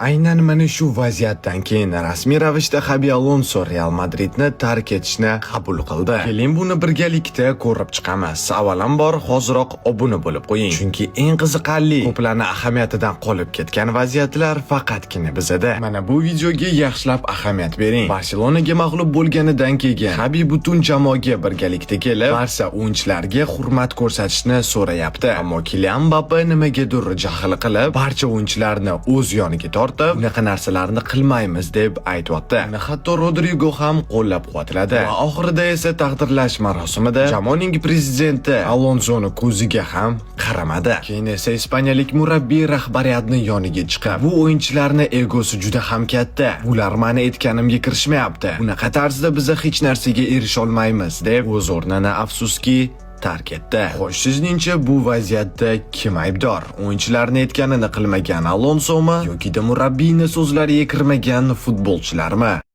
Aynan mana shu vaziyatdan keyin rasmiy ravishda Xabi Alonso Real Madridni tark etishni qabul qildi. Keling, buni birgalikda ko'rib chiqamiz. Avvalambor, hoziroq obuna bo'lib qo'ying. Chunki eng qiziqarli, ko'plarni ahamiyatidan qolib ketgan vaziyatlar faqatgina bizada. Mana bu videoga yaxshilab ahamiyat bering. Barselonaga mag'lub bo'lganidan keyin Xabi butun jamoaga birgalikda kelib, Barsa o'yinchilariga hurmat ko'rsatishni so'rayapti. Ammo Kilian Mbappe nimagadir jahl qilib, barcha o'yinchilarni o'z yoniga tortib, "Bunaqa narsalarni qilmaymiz", deb aytyapti. Uni hatto Rodrigo ham qo'llab-quvvatladi. Va oxirida esa taqdirlash marosimida jamoaning prezidenti Alonsoni ko'ziga ham qaramadi. Keyin esa ispaniyalik murabbiy rahbariyatni yoniga chiqib, "Bu o'yinchilarni egosi juda ham katta. Bular mani aytganimga kirishmayapti. Bunaqa tarzda biz hech narsaga erisha olmaymiz", deb o'z o'rnini, afsuski, tark etdi. Xo'sh, sizningcha, bu vaziyatda kim aybdor? O'yinchilarni aytganini qilmagan Alonsomi yoki murabbiyni so'zlariga kirmagan futbolchilarmi?